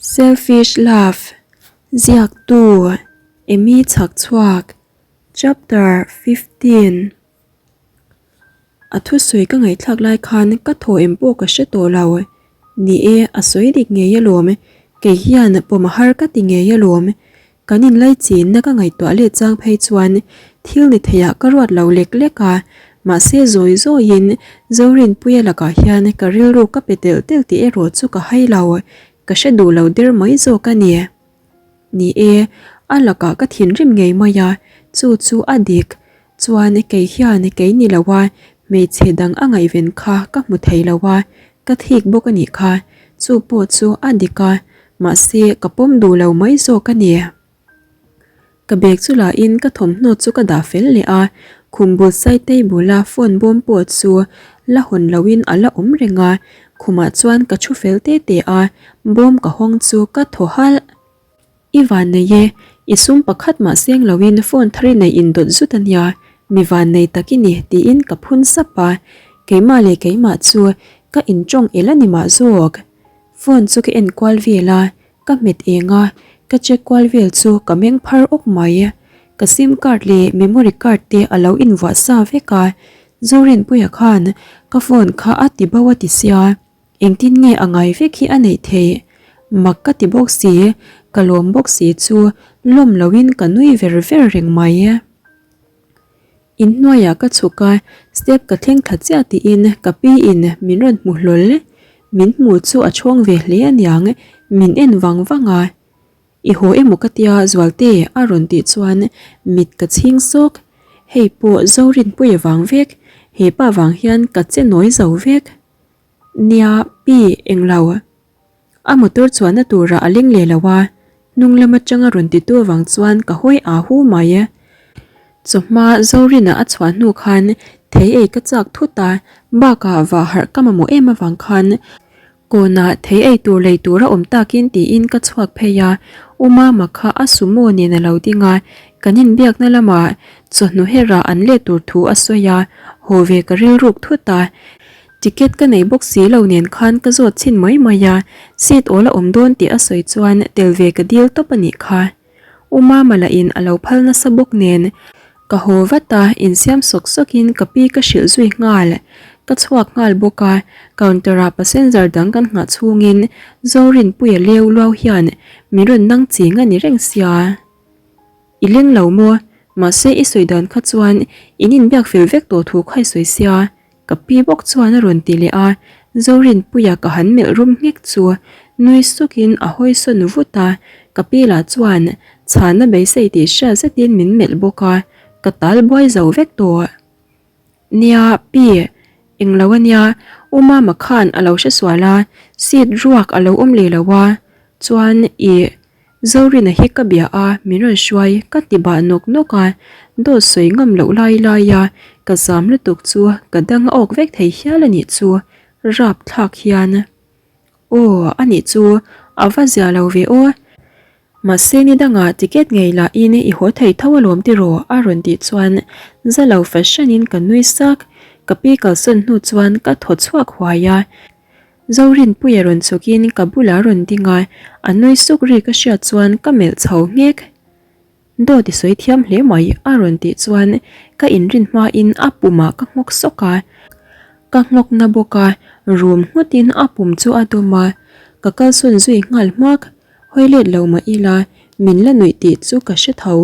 Selfish Love, Ziaktu, Amy Chhakchhuak, Chapter 15 A thusawi ka ngaihthlak lai khan ka thaw em pawh ka hre tawh lo. Ni e, a sawi dik ngei alawm. Kei hian pawm a har ka ti ngei alawm. Kan inlaichinna ka ngaihtuah leh chang phei chuan thil ni theiah ka ruat lo lek lek a, mahse zawi zawiin Zorinpuia lakah hian ka rilru ka pe telh telh tih erawh chu ka hai lo, ka hre duh lo der mai zawk a ni. Ni e, a lakah ka thinrim ngei mai a, chu chu a dik. Chuan kei hian kei ni lo a, hmeichhe dang a ngaihven kha ka hmu thei lo a, ka thik bawk a nih kha, chu pawh chu a dik a, mahse ka pawm duh lo mai zawk a ni. Ka bag chu la in ka thawmhnaw chu ka dah fel leh a, khum bul side table a phone bawm pawh chu la hawn lo in a la awm reng a, khumah chuan ka thu fel te te a, bawm ka hawng chu ka thaw halh. I van nei e, i sum pakhat mah seng loin phone thar i neih indawt zut a nia, mi van nei tak i ni tiin ka phun sap a, keimah leh keimah chu ka intawng el a ni mah zawk. Phone chu ka en kual vel a, ka hmet eng a, ka check kual vel chu ka meng phar awk mai. Ka sim card leh memory card te a lo invuah sa vek a, Zorinpuia khan ka phone kha a ti bo a ti sia. Engtin nge a ngai vek hi a neih theih? Mak ka ti bawk si, ka lawm bawk si chu lawm loin ka nui ver ver reng mai. Inhnuaiah ka chhuk a, step ka thleng thla chiah tiin ka pi in min rawn hmu hlawl. Min hmu chu a chhawng ve hle aniang, min en vang vang a. I haw emaw ka tia Zualte a rawn tih chuan mit ka chhing sawk. Hei pawh Zorinpuia vang vek, hepa vang hian ka che nawi zo vek. Nia, pi, englo. A motor chuanna turah a leng leh lo a, hnung lam atanga rawn titu avang chuan ka hawi aa hu mai. Chawhma Zorina a chhuah hnu khan thei ei ka chak thut a, bakah vah harh ka mamawh em avang khan kawnah thei ei tur lei tur a awm takin tiin ka chhuak phei a, U Mama kha a sumo nen a lo ding a, kan inbiakna lamah chawhnu herah an let tur thu a sawi a, haw ve ka rilruk thut a. Ticket ka nei bawk si lo nen khan ka zawt chhin mai mai a, seat awl a awm dawn tih a sawi chuan tel ve ka dil tawp a nih kha. U Mama lah in a lo phal nasa bawk nen ka haw vat a, insiam sawk sawk in ka pi ka hrilh zui nghal. Ka chhuak nghal bawk a, counter ah passenger dang kan nghah chhungin Zorinpuia leu luau hian min rawn nang ching a ni reng sia. I leng lo maw? Mahse i sawi dan kha chuan in inbiak fel vek tawh thu kha i sawi sia. Ka pi bawk chuan a rawn ti leh a, Zorinpuia ka han melh rum nghek chu nui sukin a hawi sawn vut a, ka pi lah chuan chhana beisei tih hriat zetin min melh bawk a, ka tal buai zo vek tawh. Nia, pi, englo a nia, U Mama khan a lo hre sual a, seat ruak a lo awm leh lo a, chuan ih. Zorina hi ka bia a, min rawn hruai ka ti bah nawk nawk a, dawt sawi ngam loh lai lai a, ka zam lutuk chu ka dang a awk vek thei hial a nih chu, rap thlak hian. Aw, a nih chu, a va zia lo ve aw. Mahse ni dangah ticket ngei lah in i haw thei tho alawm tiraw a rawn tih chuan za lo fahran in ka nui sak, ka pi kalsawn hnu chuan ka thaw chhuak huai a. Zorinpuia rawn chhukin ka bulah rawn ding a, a nui suk ri ka hriat chuan ka melh chho nghek. Dawt i sawi thiam hle mai a rawn tih chuan ka inrin hmain a pumah ka nghawk sawk a, ka nghawk na bawk a, rum nghutin a pum chu a dawm a, ka kalsawn zui nghal hmak, hawi let lo mah ila min la nuih tih chu ka hre tho.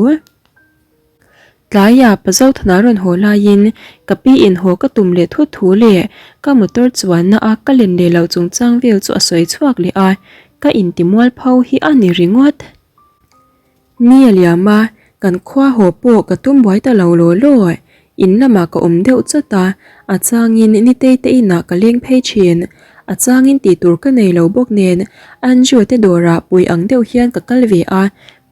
Tlaia pa Zothana rawn haw laiin ka pi in haw ka tum leh thut thu leh ka motor chuanna a ka len leh loh chungchang vel chu a sawi chhuak leh a, ka inti mualpho hi a ni ringawt. Ni a liam a, kan khua haw pawh ka tum buai ta lo law law. In lamah ka awm deuh chawt a, a changin Nitei te inah ka leng phei thin. A changin tih tur ka nei lo bawk nen Andrew te dawrah pui ang deuh hian ka kal ve a,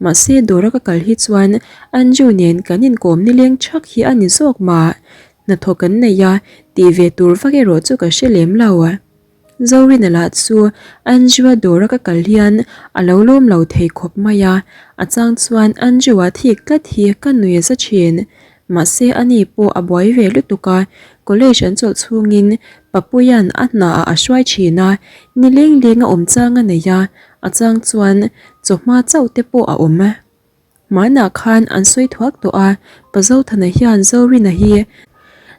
mahse dawra ka kal hi chuan Andrew nen kan inkawm nileng thak hi a ni zawk mah. Hnathawk kan nei a, tih ve tur vak erawh chu ka hre lem lo. Zorina lah chu Andrew-a dawra ka kal hian a lo lawm lo thei khawp mai a, a chang chuan Andrew-a thik tlat hi ka nui a za thin. Mahse ani pawh a buai ve lutuk a, college an chawlh chhungin Papuia'n a hnaah a hruai thin a, ni leng leng a awm chang a nei a, a chang chuan chawhma chauh te pawh a awm. Hmanah khan an sawi thuak tawh a, Pa Zothana hian Zorina hi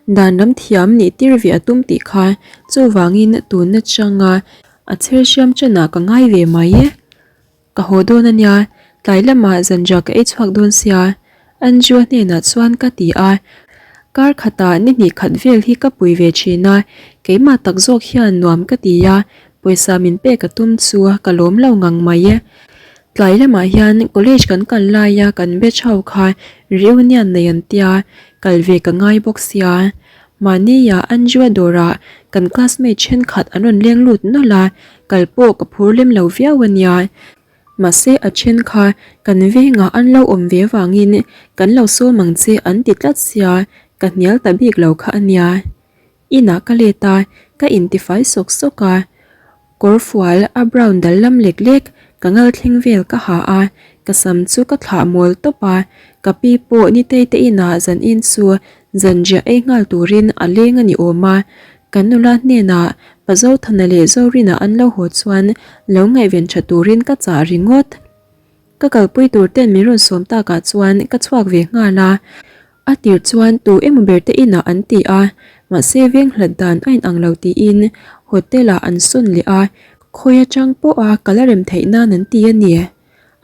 dan lam thiam nih tir ve a tum tih kha chuvangin tun atanga a chher hriam chanah ka ngai ve mai. Ka haw dawn a nia, tlai lamah zanriah ka ei chhuak dawn sia, Andrew-a hnenah chuan ka ti a. Kar khatah ni hnih khat vel hi ka pui ve thin a, keimah tak zawk hian nuam ka ti a, pawisa min pek a tum chu ka lawm lo ngang mai. Tlai lamah hian college kan kal laia kan batch ho kha reunion nei an tia, kal ve ka ngai bawk sia. Mahnia Andrew-a dawrah kan classmate thenkhat an rawn leng lut nawlh a, kal pawh ka phur lem lo viau a nia. Mahse a then kha kan vengah an lo awm ve vangin kan lo sawm ang che an ti tlat sia, ka hnial ta bik lo kha a nia. Inah ka let a, ka intifai sawk sawk a. Kawrfual a brown dal lam lek lek ka ngal thleng vel ka ha a, ka sam chu ka thlah mawl tawp a, ka pi pawh nitei te inah zan in chu zanriah ei nghal turin a leng a ni awm a, kan nula hnenah Pa Zothana leh Zorina an lo haw chuan lo ngaihven tha turin ka chah ringawt. Ka kalpui tur ten min rawn sawm takah chuan ka chhuak ve nghal a, A tir chuan tu emaw ber te inah an ti a, mahse veng hlat dan a inang lo tiin hotel ah an sawn leh a, khawi atang pawha kal a rem theih nan an ti a ni.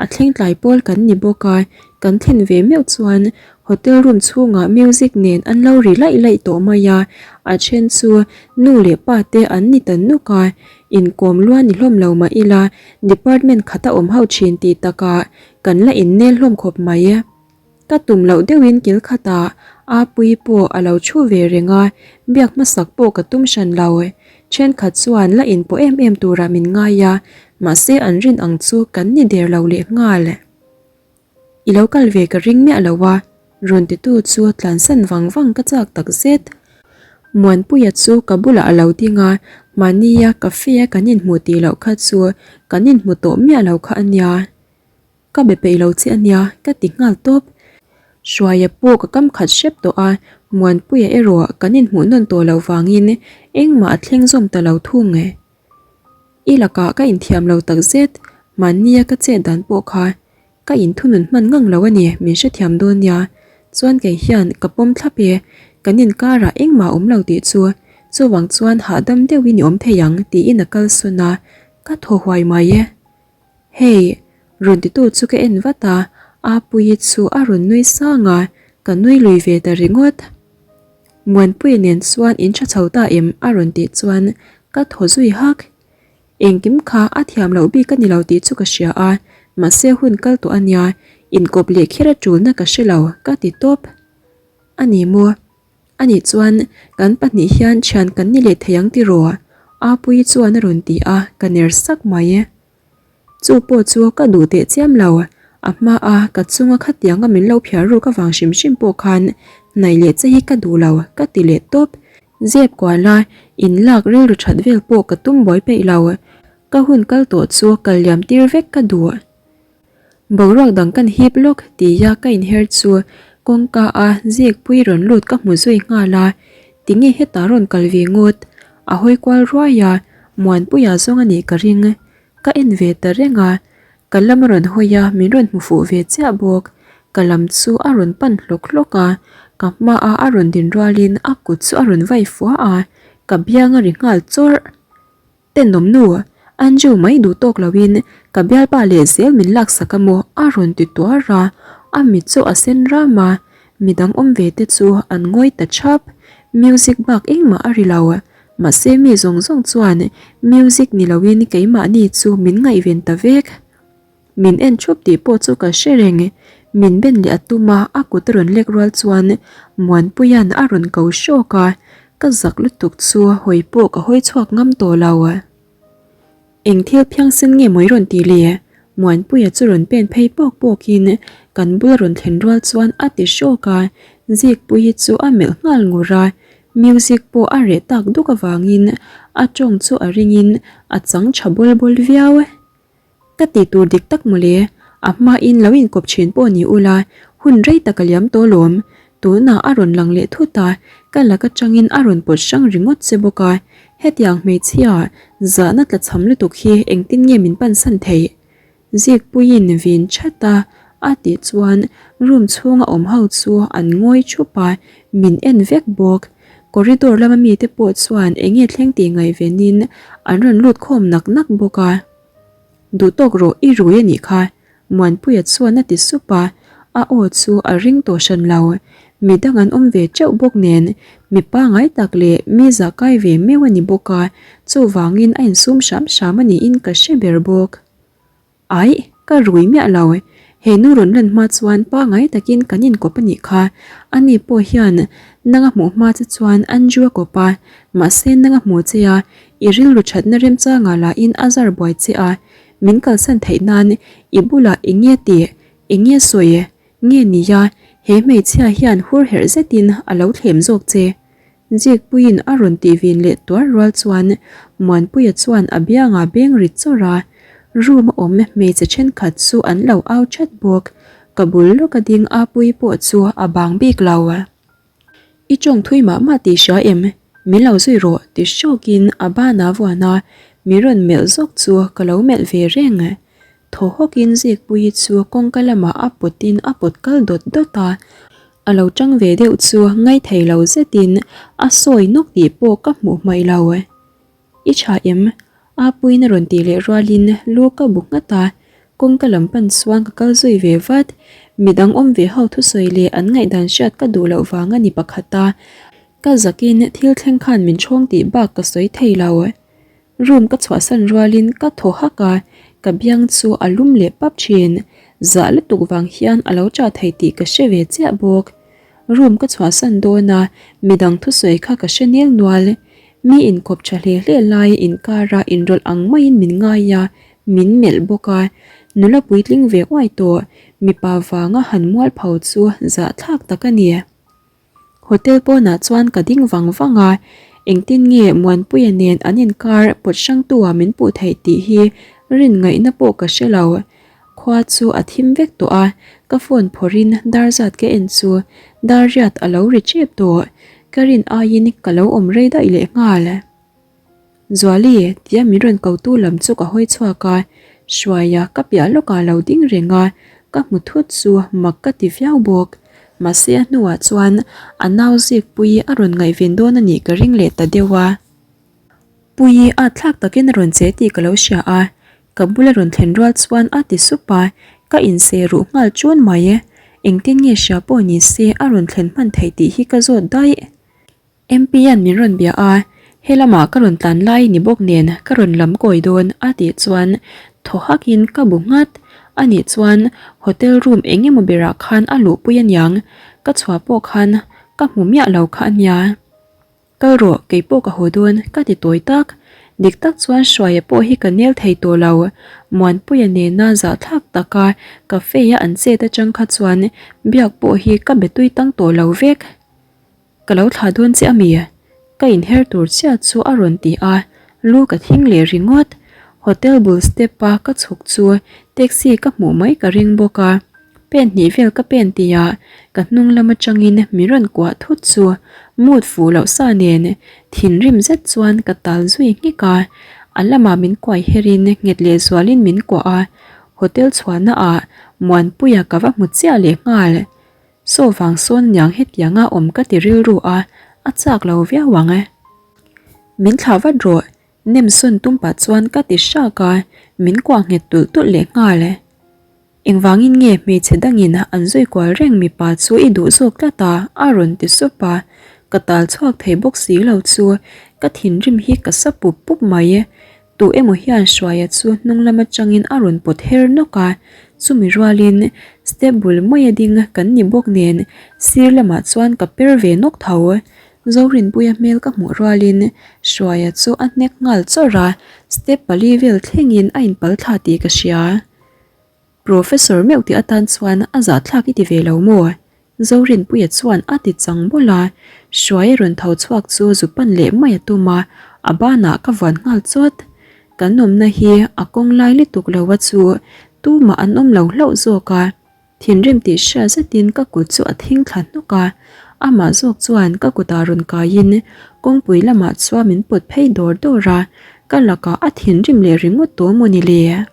A thleng tlai pawl kan ni bawk a, kan thlen ve meuh chuan hotel room chhungah music nen an lo ri laih laih tawh mai a, a then chu nu leh pa te an ni ta nuk a, inkawm luan ni hlawm lo mah ila department khata awm ho thin tih takah kan la innel hlawm khawp mai. Ka tum loh deuhin kil khatah Apuii pawh a lo thu ve reng a, biak hmasak pawh ka tum hran lo. Thenkhat chuan la inpawh em em turah min ngai a, mahse an rin ang chu kan ni der lo leh nghal. I lo kal ve ka ring miah lo a, rawn titu chu tlansan vang vang ka chak tak zet. Muanpuia chu ka bulah a lo ding a, mahnia cafe a kan inhmuh tih loh kha chu kan inhmu tawh miah lo kha a nia. Ka be peih lo che ania ka ti nghal tawp. Hruaia pawh ka kam khat hrep tawh a, Muanpuia erawh kan inhmuh nawn tawh loh vangin engmah a thleng zawm ta lo thung e. I lakah ka inthiam lo takzet, mahnia ka chet dan pawh kha ka inthunun hman ngang lo a ni, min hrethiam dawn nia. Chuan kei hian ka pawm thlap e, kan inkarah engmah a awm lo tih chu, chuvang chuan hahdam deuhin i awm thei ang tiin a kalsawn a, ka thaw huai mai e. Hey! Rawn titu chu ka en vat a, Apuii chu a rawn nui sang a, ka nui lui ve ta ringawt. Muanpuii nen chuan in tha chho ta em? a rawn tih chuan ka thaw zui hak. Engkim kha a thiam loh bik a ni lo tih chu ka hria a, mahse hun kal tawh a nia, inkawp leh kher a tulna ka hre lo, ka ti tawp. A ni maw? Anih chuan kan pahnih hian thian kan ni leh thei ang tiraw? Apuii chuan a rawn ti a, ka ner sak mai. Chu pawh chu ka duh teh chiam lo, a hma a ka chunga khatianga min lo phiar ruk avang hrim hrim pawh khan hnaih leh che hi ka duh lo ka ti leh tawp. Zep kual a, in lak rilru that vel pawh ka tum buai peih lo. Ka hun kal tawh chu kal liam tir vek ka duh. Boruak dang kan hip lawk tia ka inher chu kawngka a zikpui rawn lut ka hmu zui nghal a, tinge hetah rawn kal ve ngawt? A hawi kual ruai a, Muanpuia zawng a nih ka ring. Ka en ve ta reng a, ka lam a rawn hawi a, min rawn hmu fuh ve chiah bawk. Ka lam chu a rawn pan hlawk hlawk a, ka hmaah a rawn din rualin a kut chu a rawn vai fua a, ka biang a ri nghal chawrh. Tenawm nu, Andrew mai duh tawk loin ka bialpa leh zel min laksak a maw a rawn ti tuar a, a mit chu a sen ram a, midang awm ve te chu an ngawi ta thap. Music bak engmah a ri lo, mahse mi zawng zawng chuan music ni loin keimahni chu min ngaihven ta vek. Min en thup tih pawh chu ka hre reng. Min ben leh a tum a, a kut a rawn lek rual chuan Muanpuia'n a rawn ko hrawk a, ka zak lutuk chu hawi pawh ka hawi chhuak ngam tawh lo. Eng thil phiangsen nge maw i rawn tih le? Muanpuia chu rawn pen phei pawk pawkin kan bula rawn thlen rual chuan a ti hrawk a, Zikpuii chu a melh nghal ngur a, music pawh a reh tak duk avangin a tawng chu a ringin a chang tha bawl bawl viau. Ka tih tur dik tak mawle, a hmain lo inkawp thin pawh ni ula, hun rei tak a liam tawh lawm. Tunah a rawn lang leh thut a, ka lak atangin a rawn pawt hrang ringawt che bawk a. Hetiang hmeichhia zahna tlachham lutuk hi engtin nge min pansan theih? Zikpuiin vin that a a tih chuan room chhunga awm ho chu an ngawi thup a, min en vek bawk. Corridor lama mite pawh chuan eng nge thleng tih ngaihvenin an rawn lut khawm nak nak bawk a. Duh tawk rawh i rui a nih kha, Muanpuia chuan a ti sup a, a aw chu a ring tawh hran lo. Mi dang an awm ve teuh bawk nen, mi pangai tak leh mi zah kai ve meuh a ni bawk a, chuvangin a insum hram hram a niin ka hre ber bawk. Aih, ka rui miah lo. He nu rawn lan hma chuan pangai takin kan inkawp a nih kha. Ani pawh hian nang a hmuh hma che chuan Andrew a kawp a, mahse nang a hmu che a, i rilru thatna remchangah lahin a zar buai che a, Min kalsan theih nan i bulah eng nge tih, eng nge sawi nge nia he hmeichhia hian hur herh zetin a lo thlem zawk che. Zikpuiin a rawn tih vin leh tuar rual chuan Muanpuia chuan a biangah beng rit chawrh a, room a awm hmeichhe thenkhat chu an lo au that bawk. Ka bul lawka ding Apuii pawh chu a bang bik lo. I tawng thui mah mah tih hria em? Min lo zui rawh ti hrawkin a banah vuan a, min rawn melh zawk chu ka lo melh ve reng. Thaw hawkin Zikpuii chu kawngka lamah a pawtin a pawt kal dawt dawt a, a lo tang ve deuh chu ngaithei lo zetin a sawi nawk tih pawh ka hmuh hmaih lo. I tha em? Apuiin a rawn tih leh rualin lu ka bu nghat a, kawngka lam pan chuan ka kal zui ve vat. Midang awm ve ho thusawi leh an ngaihdan hriat ka duh loh vang a ni pakhat a, ka zakin thil thleng khan min ṭhawng tih bak ka sawi thei lo. Room ka chhuahsan rualin ka thaw hak a, ka biang chu a lum leh pap ṭhin. Zah lutuk vang hian a lo ṭah thei tih ka hre ve chiah bawk. Room ka chhuahsan dawn a, midang thusawi kha ka hre nel nual. Mi inkawp tha hle hle lai inkara inrawlh ang maiin min ngai a, min melh bawk a. Nula puitling ve uai tawh, mipa vanga han mualpho chu zahthlak tak a ni. Hotel pawnah chuan ka ding vang vang a, engtin nge Muanpuia nen an inkar pawt hrangtu-ah min puh theih tih hi rin ngaihna pawh ka hre lo. Khua chu a thim vek tawh a, ka phone phawrhin dar zat ka en chu dar riat a lo ri tep tawh. Ka rin aiin ka lo awm rei daih leh nghal. Zuali, tia min rawn kotu lam chu ka hawi chhuak a, Hruaia ka piah lawkah lo ding reng a, ka hmu thut chu mak ka ti viau bawk. Mahse a hnuah chuan a nau zikpui a rawn ngaihven dawn a nih ka ring leh ta deuh a. Puii at thlak takin a rawn che tih ka lo hria a, ka bula rawn thlen rual chuan a ti sup a, ka inseh ruh nghal chun mai. Engtin nge hria pawh ni se a rawn thlen hman theih tih hi ka zawt daih. MP-a'n min rawn bia a, he lamah ka rawn tlan lai ni bawk nen ka rawn lam kawi dawn a tih chuan thaw hakin ka bu nghat. Anih chuan hotel room eng emaw berah khan a luhpui aniang, ka chhuah pawh khan ka hmu miah lo kha ania. Kal rawh, kei pawh ka haw dawn, ka ti tawi tak. Dik tak chuan Hruaia pawh hi ka nel thei tawh lo. Muanpuia nena zahthlak taka cafe-a an chet atang kha chuan biak pawh hi ka be tui tang tawh lo vek. Ka lo thlah dawn che ami? Ka inher tur chiah chu a rawn ti a, lu ka thing leh ringawt. Hotel bul step-a ka chhuk chu taxi ka hmuh mai ka ring bawk a. Pen hnih vel ka pen tihah ka hnung lam atangin min rawn kuah thut chu mood fuh loh sa nen thinrim zet chuan ka tal zui nghek a, a lamah min kuai herin nghet leh zualin min kuah a, hotel chhuahna ah Muanpuia ka va hmu chiah leh nghal. Saw vang sawn niang hetianga awm ka ti rilru a, a chak lo viau ang. Min thlah vat rawh, nem sawn tum pah chuan ka ti hrak a, min kuah nghet tulh tulh leh nghal. Engvangin nge hmeichhe dangin an zui kual reng mipa chu i duh zawk tlat a? a rawn ti sup a, ka tal chhuak thei bawk si lo chu ka thinrim hi ka sa pup pup mai. Tu emaw hian Hruaia chu hnung lam atangin a rawn pawt her nawk a, chumi rualin step bul maia ding kan ni bawk nen sir lamah chuan ka per ve nawk tho. Zorinpuia hmel ka hmuh rualin Hruaia chu a hnek nghal chawrh a, step pali vel thlengin a inpal thla tih ka hria. Professor meuh tih atan chuan a zahthlak i ti ve lo maw? Zorinpuia chuan a ti chang bawlh a, Hruai rawn tho chhuak chu zu pan leh mai a tum a, a banah ka vuan nghal chawt. Kan awmna hi a kawng lai lutuk lo a chu tumah an awm lo hlauh zawk a. Thinrim tih hria zetin ka kut chu a thing thla hnawk a. Amah zawk chuan ka kutah rawn kaiin kawngpui lamah chuan min pawt phei dawr dawr a, ka lakah a thinrim leh ringawt tawh maw ni le?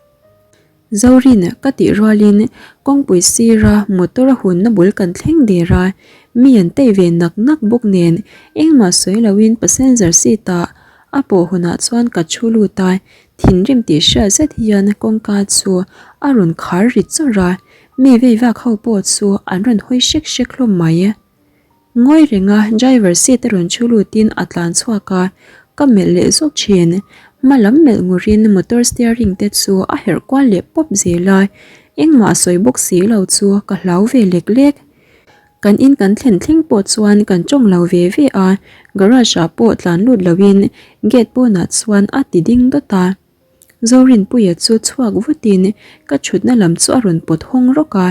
Zorin ka tih rualin kawngpui sira motor a hunna bul kan thleng der a, mi an tei ve nak nak bawk nen engmah sawi loin passenger seat ah a pawh hunah chuan ka thu lut a, thinrim tih hriat zet hian kawngka chu a rawn khar ri chawrh a, mi vei vak ho pawh chu an rawn hawi hrek hrek hlawm mai. Ngawi renga driver seat a rawn thu lutin a tlan chhuak a, ka melh leh zawk thin. Hma lam melh ngurin motor steering te chu a herh kual leh pawp zel a, engmah a sawi bawk si lo chu ka hlau ve lek lek. Kan in kan thlen thleng pawh chuan kan tawng lo ve ve a, garage ah pawh tlan lut loin gate pawnah chuan a ti ding dawt a. Zorinpuia chu chhuak vutin ka thutna lam chu a rawn pawt hawng rawk a,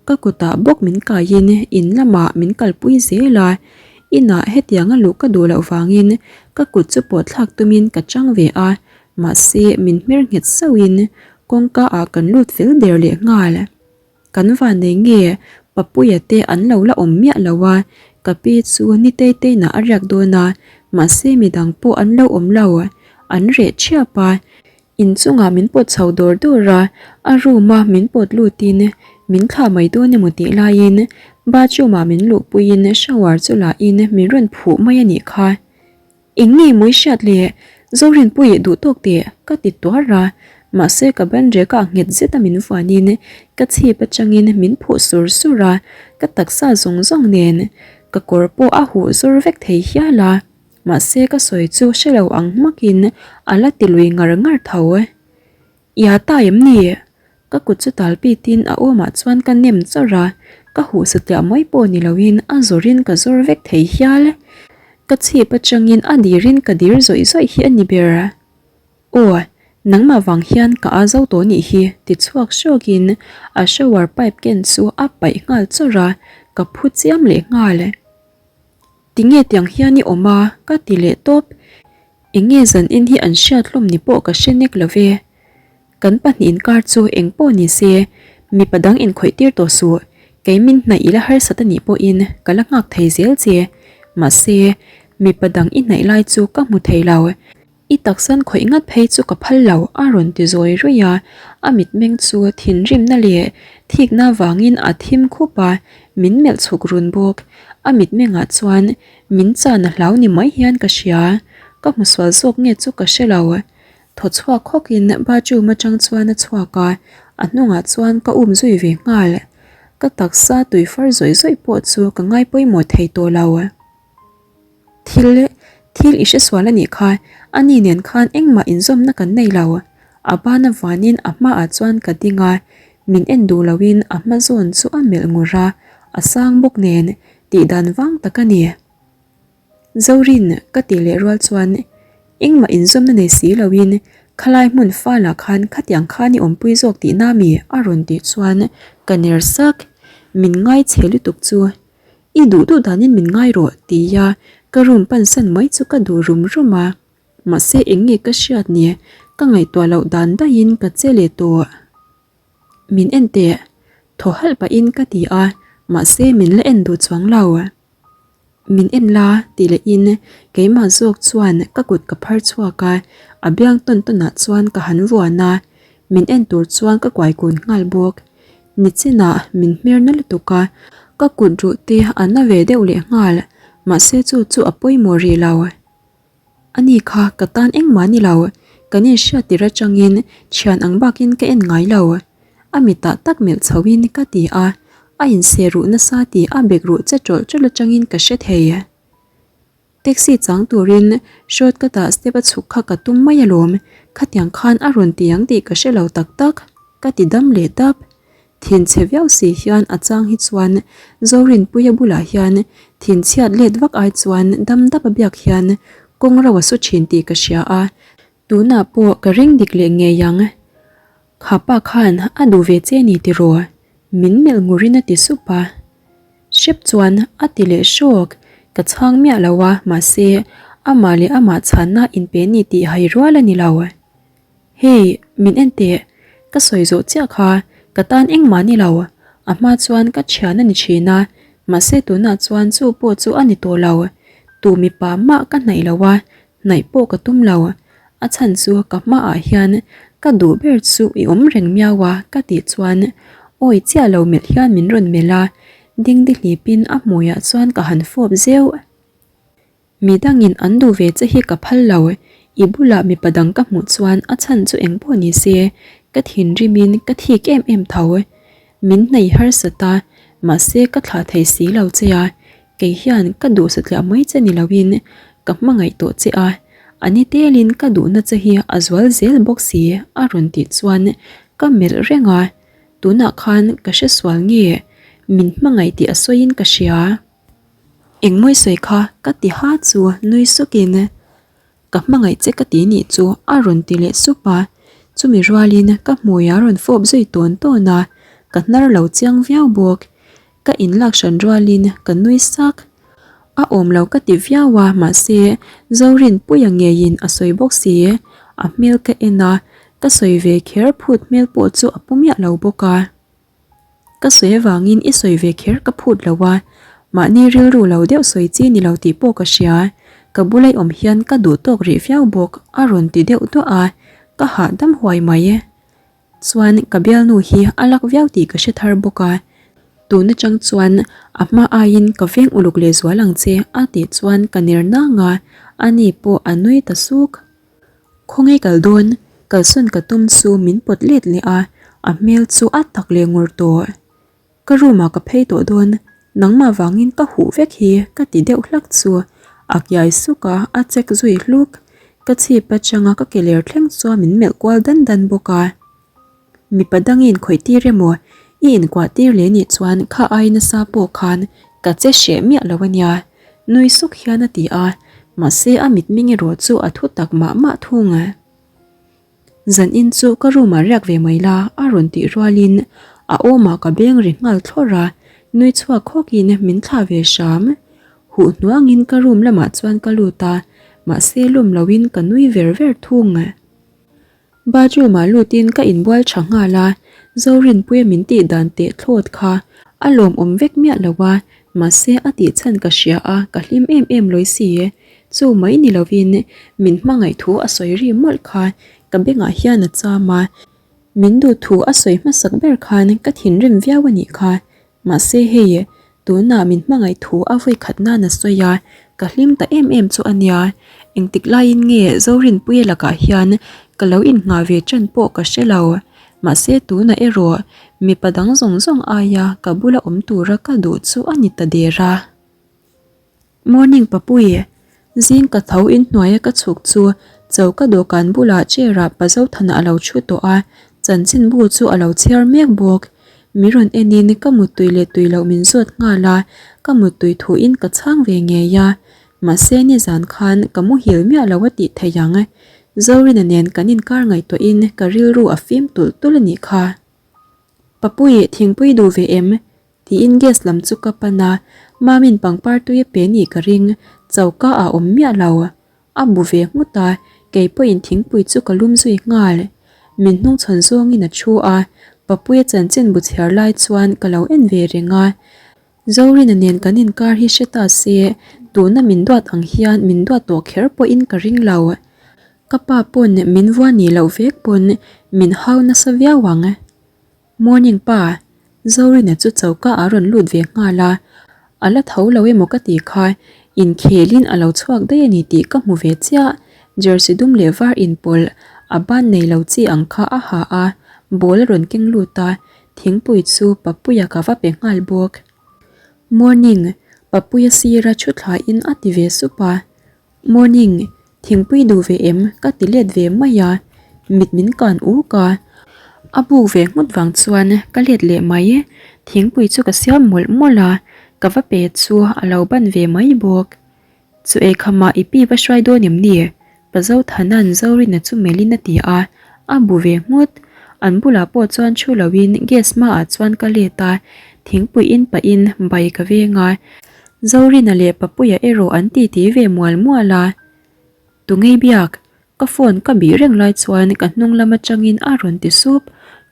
ka kutah bawk min kaiin in lamah min kalpui zel a, inah hetianga luh ka duh loh vangin ka kut chu pawh thlak tumin ka chang ve a, mahse min hmer nghet sauhin kawngka ah kan lut fel der leh nghal. Kan van nei nge Papuia te an lo la awm miah lo a, ka pi chu ni tei teinah a riak dawn a, mahse midang pawh an lo awm lo, an reh thiap a, inchungah min pawt chho dawr dawr a, a room a min pawt lutin min thlah mai dawn emaw tih laiin bathroom ah min luhpuiin shower chu la in min rawn phuh mai a nih kha. Eng nge mawi hriat le? Zorinpuii duh tawk teh ka ti tuar a, mahse ka ban rek ah nghet zet a min vuanin ka chhip atangin min phuh sur sur a, ka taksa zawng zawng nen ka kawr pawh a huh zawr vek thei hial a, mahse ka sawi chu hre lo ang hmakin a la ti lui ngar ngar tho. Ia ta em ni? Ka kut chu tal pitin a awmah chuan ka nem chawrh a, ka huh satliah mai pawh ni loin a zawrin ka zawr vek thei hial. Ka chhip atangin a dirin ka dir zawih zawih hi a ni ber. Aw, nangmah vang hian ka a zo tawh nih hi ti chhuak hrawkin a shower pipe ken chu a paih nghal chawrh a, ka phu chiam leh nghal. Tinge tiang hian i awm a? ka ti leh tawp. Eng nge zan in hi an hriat hlawm ni pawh ka hre nek lo ve. Kan pahnih inkar chu eng pawh ni se, mipa dang inkhawih tir tawh suh. Kei min hnaih i la harsat a nih pawhin ka la nghak thei zel che. Mahse, mipa dang i hnaih lai chu ka hmu thei lo. I taksan khawih ngat phei chu ka phal lo a rawn ti zawi ruih a, a mitmeng chu thinrimna leh thikna vangin a thim khup a, min melh chhuk run bawk. A mitmengah chuan min chan a hlau ni mai hian ka hria, ka hmu sual zawk nge chu ka hre lo. Thaw chhuak khawkin bathroom atang chuan a chhuak a, a hnungah chuan ka um zui ve nghal. Ka taksa tui far zawih zawih pawh chu ka ngai pawimawh thei tawh lo. Thil, thil i hresual a nih kha, a ni nen khan engmah inzawmna kan nei lo. A ban avanin a hmaah chuan ka ding a, min en duh loin a hma zawn chu a melh ngur a, a sang bawk nen tih dan vang tak a ni. Zorin ka tih leh rual chuan engmah inzawmna nei si loin khalai hmun falah khan khatiang khan i awmpui zawk tihna mi a rawn tih chuan ka ner sak, min ngaichhe lutuk chu I duh duh danin min ngai rawh tia ka room pansan mai chu ka duh rum rum a, mahse eng nge ka hriat ni ka ngaihtuah loh dan daihin ka che leh tawh. Min en teh, thaw halh pahin ka ti a, mahse min la en duh chuang lo. Min en la tih lehin keimah zawk chuan ka kut ka phar chhuak a, a biang tawn tawnah chuan ka han vuan a, min en tur chuan ka kuai kun nghal bawk. Nichinah min hmer na lutuk a, ka kut ruh te a na ve deuh leh nghal, mahse chu chu a pawimawh rih lo. Ani kha ka tan engmah ni lo, kan inhriat tir atangin thian ang bakin ka en ngai lo. A mitah tak melh chhoin ka ti a, a inseh ruh nasa tih a bek ruh che tawlh tawlh atangin ka hre thei. Taxi chang turin shortcut ah step a chhuk kha ka tum mai alawm, khatiang khan a rawn ti ang tih ka hre lo tak tak, ka ti dam leh dap. Thinchhe viau si hian a chang hi chuan Zorinpuia bulah hian thinchhiat let vak ai chuan dam dap a biak hian kawng ro a su thin tih ka hria a, tunah pawh ka ring dik leh ngei ang. Kha pa khan a duh ve che ni tiraw? Min melh ngurin a ti sup a. Hrep chuan a ti leh hrawk. Ka chhang miah lo a, mahse amah leh amah chhanna inpe ni tih hai rual a ni lo. Hey, min en teh. Ka sawi zawh chiah kha, ka tan engmah ni lo. A hma chuan ka thian a ni thin a. Mahse tunah chuan chu pawh chu a ni tawh lo. Tu mipa mah ka hnaih lo a, hnaih pawh ka tum lo. A chhan chu ka hmaah hian ka duh ber chu i awm reng miau a ka tih chuan awi chiah lo melh hian min rawn melh a, dingdi hlipin a hmuiah chuan ka han fawp zeuh. Mi dangin an duh ve che hi ka phal lo, i bulah mipa dang ka hmuh chuan a chhan chu eng pawh ni se, ka thinrimin ka thik em em tho. Min hnaih harsat a, mahse ka thlah thei si lo che a, kei hian ka duh satliah mai che ni loin ka hmangaih tawh che a, a ni telin ka duhna che hi a zual zel bawk si a rawn tih chuan ka melh reng a, tunah khan ka hresual nge min hmangaih tih a sawiin ka hria. Engmawi sawi kha ka ti ha chu nui sukin ka hmangaih che ka ti nih chu a rawn ti leh sup a, chumi rualin ka hmui a rawn fawp zui tawn tawn a, ka hnar lo chiang viau bawk. Ka inlak hran rualin ka nui sak. A awm lo ka ti viau a mahse Zorinpuia ngeiin a sawi bawk si, a hmel ka en a, ka sawi ve kher phut hmel pawh chu a pu miah lo bawk a. Ka sawi avangin i sawi ve kher ka phut lo a, mahni rilru lo deuh sawi chi ni lo tih pawh ka hria, ka bula i awm hian ka duh tawk rih viau bawk a rawn ti deuh duah a, ka hahdam huai mai. Chuan ka bialnu hi a lak viau tih ka hre thar bawk a, tun atang chuan a hma aiin ka veng uluk lehzual ang che a tih chuan ka ner nang a, ani pawh a nui ta suk. Khawnge kal dawn? Kalsawn ka tum chu min pawt let leh a, a hmel chu a tak leh ngur tawh. Ka room ah ka phei tawh dawn, nangmah vangin ka huh vek hi ka ti deuh hlak chu a kiai suk a, a check zui hluk. Ka chhip atanga ka ke ler thleng chuan min melh kual dan dan bawk a. Mipa dang i inkhawih tir emaw, i inkuah tir leh nih chuan kha ai nasa pawh khan ka che hreh miah lo a nia, nui suk hian a ti a, mahse a mitming erawh chu a thu tak mah mah thung. Zanin chu ka room ah riak ve mai la a rawn tih rualin a awmah ka beng ri nghal thlawr a, nui chhuak khawkin min thlah ve hram. Huh hnuangin ka room lamah chuan ka lut a, mahse lawm loin ka nui ver ver thung. Bathroom ah lutin ka inbual tha nghal a, Zorinpuia min tih dan teh thlawt kha a lawmawm vek miah lo a, mahse a tih chhan ka hria a, ka hlim em em lawi si. Chu mai ni lovin min hmangaih thu a sawi ri mawlh kha ka bengah hian a cham a, min duh thu a sawi hmasak ber khan ka thinrim viau a nih kha. Mahse hei, tunah min hmangaih thu a vawi khat nan a sawi a, ka hlim ta em em chu a nia. Engtik laiin nge Zorinpuia lakah hian ka lo innghah ve ṭan pawh ka hre lo. Mahse tunah erawh mipa dang zawng zawng aia ka bula awm tura ka duh chu a ni ta der a. Morning Papui, zing ka tho inhnuaia ka chhuk chu choka dawhkan bulah chair ah Pazothana a lo thu tawh a, chanchinbu chu a lo chhiar mek bawk. Mi rawn enin ka muttui leh tui loh min zawt nghal a, ka muttui thuin ka chhang ve ngei a. Mahse nizan khan ka muhil miah lo a tih theih ang. Zorina nen kan inkar ngaihtuahin ka rilru a fim tulh tulh a nih kha. Papui, thingpui duh ve em? Tiin gas lam chu ka pan a, Mamin pangpar tui a pe nih ka ring, choka ah awm miah lo. A bu ve nghut a, kei pawhin thingpui chu ka lum zui nghal. Min hnungchhawn zawngin a thu a, Papuia chanchin bu chhiar lai chuan ka lo en ve reng a. Zorina nen kan inkar hi hre ta se, tuna min duat ang hian min duat tawh kher pawhin ka ring lo. Ka pa pawn min vua nih loh vek pawn min hau nasa viau ang. Morning pa, Zorina chu choka a rawn lut ve nghal a, a la tho lo emaw ka ti kha, inkhelin a lo chhuak daih a ni tih ka hmu ve chiah, jersey dum leh var inpawlh a ban nei lo chi ang kha a ha a, ball a rawn keng lut a, thingpui chu Papuia ka va pe nghal bawk. Morning, Papuia sira thu thlain a ti ve sup a. Morning, thingpui duh ve em? Ka ti let ve mai a, mit min kan uk a, a buk ve nghut vang chuan ka let leh mai. Thingpui chu ka siam mawlh mawlh a, ka va pe chu a lo ban ve mai bawk. Chu eikham ah i pi va hruai dawn em ni? Pa Zothana'n Zorina chu melhin a ti a, a bu ve nghut. An bulah pawh chuan thu loin gas hmaah chuan ka let a, thingpui in pahin bai ka veng a. Zorina leh Papuia erawh an titi ve mual mual a, Tungei biak, ka phone ka bih reng lai chuan ka hnung lam atangin a rawn ti sup,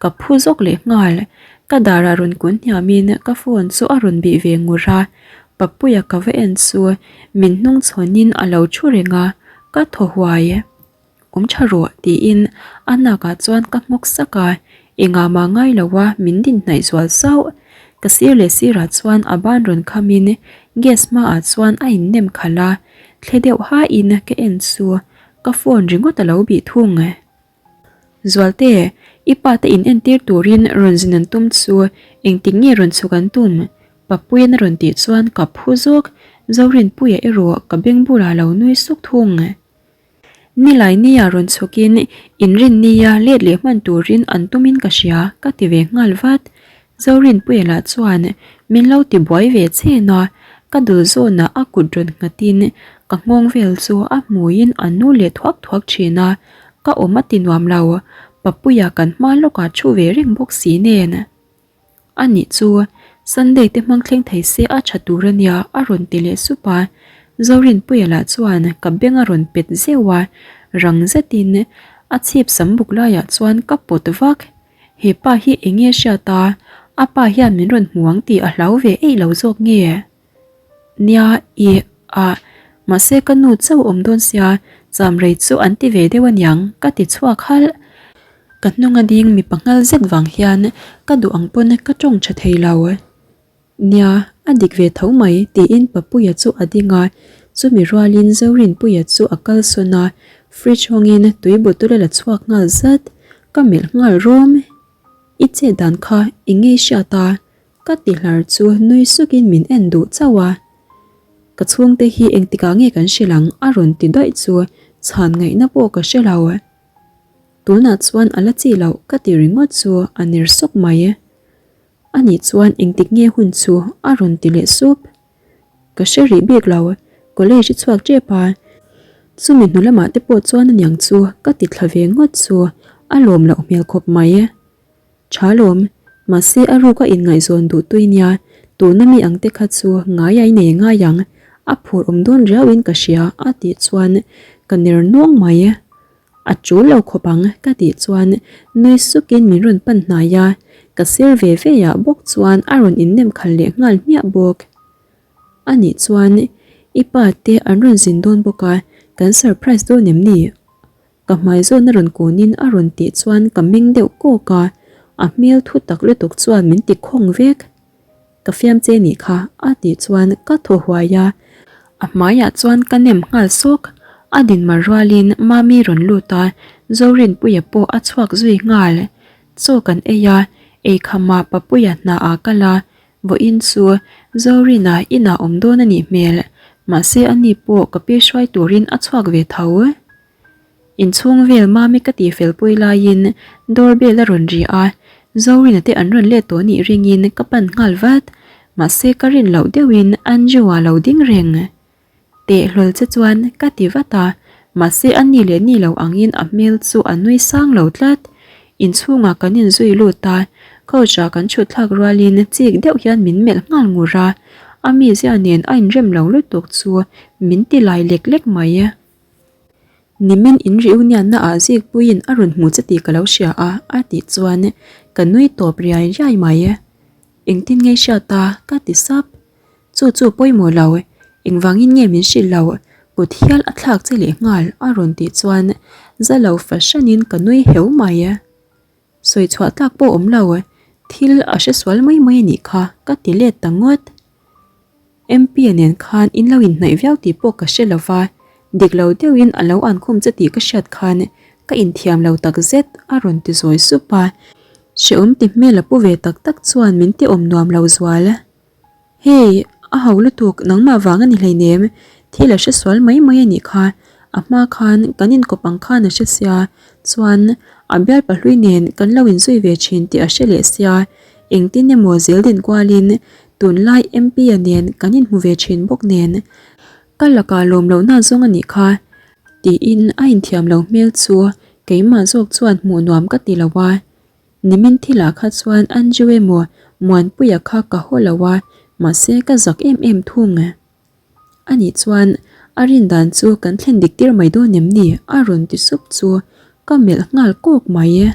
ka phu zawk leh nghal. Ka darah rawn kun hniamin ka phone chu a rawn bih ve ngur a, Papuia ka va en chu min hnung chhawnin a lo thu reng a, ka thaw huai. Awm tha rawh tiin a nakah chuan ka nghawk sak a, engah mah ngai lo a min din hnaih zual zauh. Ka sir leh sirah chuan a ban rawn khamin gas hmaah chuan a innem khalh a, thle deuh hain ka en chu ka phone ringawt a lo bih thung. Zualte, i pa te in entir turin rawn zin an tum chu engtik nge rawn chhuk an tum? Papuian a rawn tih chuan ka phu zawk, Zorinpuia erawh ka beng bulah a lo nui suk thung. Nilai nia rawn chhukin inrin nia let leh hman turin an tumin ka hria ka ti ve nghal vat. Zorinpuia lah chuan min lo ti buai ve chen a, ka dul zawnah a kut rawn nghatin ka nghawng vel chu a hmuiin a nu leh thuak thuak thin a, ka awm a ti nuam lo, Papuia kan hma lawkah thu ve reng bawk si nen. A nih chu, Sunday te hmang thleng thei se a tha tur a nia a rawn ti leh sup a, Zorinpuia lah chuan ka beng a rawn pet zeuh a, rang zetin a chhip sam buk laiah chuan ka pawt vak. He pa hi eng nge hriat a, a pa hian min rawn hmu ang tih a hlau ve eih lo zawk nge? Nia, ih, ah, mahse ka nu chauh awm dawn sia, cham rei chu an ti ve deuh aniang ka ti chhuak halh. Ka hnung a ding mipa nghal zet vang hian ka duh ang pawn ka tawng tha thei lo. Nia, a dik ve tho mai tiin Papuia chu a ding a, chumi rualin Zorinpuia chu a kal sawn a, fridge hawngin tui bottle a la chhuak nghal zat, ka melh nghal rawm. I chet dan kha i ngei hriat a, ka ti hlar chu nui sukin min en duh chauh a. Ka chhungte hi engtikah nge kan hrilh ang a rawn ti daih chu chhan ngaihna pawh ka hre lo. Tunah chuan a la chi loh ka ti ringawt chu a ner sawk mai. A nih chuan engtik nge hun chu a rawn ti leh sup. Ka hre rih bik lo, college i chhuak tep a, chumi hnu lamah te pawh chuan aniang chu ka ti thla ve ngawt chu a lawm loh hmel khawp mai. Tha lawm, mahse a ruka inngaihzawn duh tui nia, tuna mi ang te kha chu ngai a inei ngai ang, a phur awm dawn riauin ka hria a tih chuan ka ner nuang mai. A tul lo khawp ang ka tih chuan nui sukin min rawn pan hnai a, ka sir ve ve ah bawk chuan a rawn innem khalh leh nghal hmiah bawk. A nih chuan i pa te an rawn zin dawn bawk a, kan surprise dawn em ni? Ka hmai zawn a rawn kunin a rawn tih chuan ka meng deuh kawk a, a hmel thu tak lutuk chuan min ti khawng vek. Ka fiam che nih kha a tih chuan ka thaw huai a, a hmaiah chuan ka nem nghal sawk. A dinmar rualin Mami rawn lut a, Zorinpuia pawh a chhuak zui nghal. Chaw kan ei a, eikhama Papuia hna ah kal a, vawiin chu Zorina inah awm dawn a nih hmel, mahse ani pawh ka pi hruai turin a chhuak ve tho. Inchhung vel Mami ka tih fel pui laiin door bell a rawn ri a, Zorina te an rawn let tawh nih ringin ka pan nghal vat. Mahse ka rin loh deuhin Andrew-a lo ding reng. Teh hlawl che chuan ka ti vat a, mahse a ni leh ni lo angin a hmel chu a nui sang lo tlat. Inchhungah kan inzui lut a, couch-ah kan chhut thlak rualin chik deuh hian min melh nghal ngur a, a mizia nen a inrem lo lutuk chu min ti lai lek lek mai. Nimin in reunion na ah Zikpuiin a rawn hmu che tih ka lo hria a a tih chuan ka nui tawp riai riai mai. Engtin nge hriat a? ka ti sap. Chu chu pawimawh lo, engvangin nge min hrilh lo, kut hial a thlak che leh nghal a rawn tih chuan za lo fahranin ka nui heu mai. Sawi chhuah tlak pawh awm lo, thil a hre sual mai mai a nih kha ka ti let ta ngawt. MP-a nen khan in lo inhnaih viau tih pawh ka hre lo va, dik lo deuhin a lo ankhum che tih ka hriat khan ka inthiam lo tak zet a rawn ti zawi sup a, hrehawm ti hmel a pu ve tak tak chuan min ti awm nuam lo zual. Hei, a ho lutuk nangmah vang a ni hleinem, thil a hre sual mai mai a nih kha, a hma khan kan inkawp ang khan a hre sia, chuan a bial pahlui nen kan lo inzui ve thin tih a hre leh sia, engtin emaw zel din kualin Tunlai MP-a nen kan inhmu ve thin bawk nen, ka lakah lawm lohna zawng a nih kha, tiin a inthiam lo hmel chu keimah zawk chuan hmuh nuam ka ti lo a. Nimin thilah kha chuan Anju emaw Muanpuia kha ka haw lo a, mahse ka zak em em thung. A nih chuan a rin dan chu kan thlen dik tir mai dawn em ni? a rawn ti sup chu ka melh nghal kawk mai.